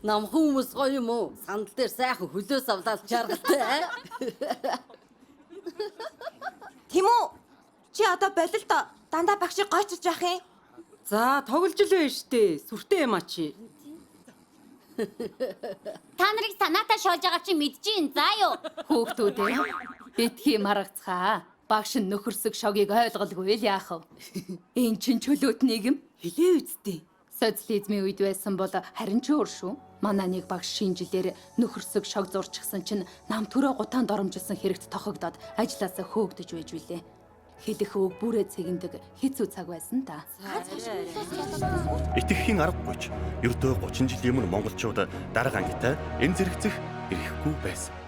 Намхан хүмүүс гоё юм уу? Сандал дээр сайхан хөлөө савлаад жаргалтай. Аа? Тийм үү? Чи одоо болилдоо. Дандаа багшийг гойчилж байх юм. За тоглож л байна штэ. Сүртэй юм а чи. Та нарыг санаатаа шоолж байгаа чи мэдчихээн заа юу? Хүүхдүүд ээ. Битгий маргацгаа. Багш нь нөхөрсөг шогийг ойлголгүй л яах вэ? Эн чин чөлөөт нийгэм. Хилээ үсттэй. Социализмын үед байсан бол харин ч өөр шүү. Манай нэг багш шинэ жилээр нөхөрсөг шог зурчихсан чинь нам төрөө гутаан доромжилсан хэрэгт тохогдоод ажилласаа хөөгдөж байж билээ. Хэлэх үг бүрээ цэгэндэг хэцүү цаг байсан та. Итгэхийн аргагүй ч ердөө 30 жилийн өмнө монголчууд дарга ангитай энэ зэрэгцэх эрхгүй байсан.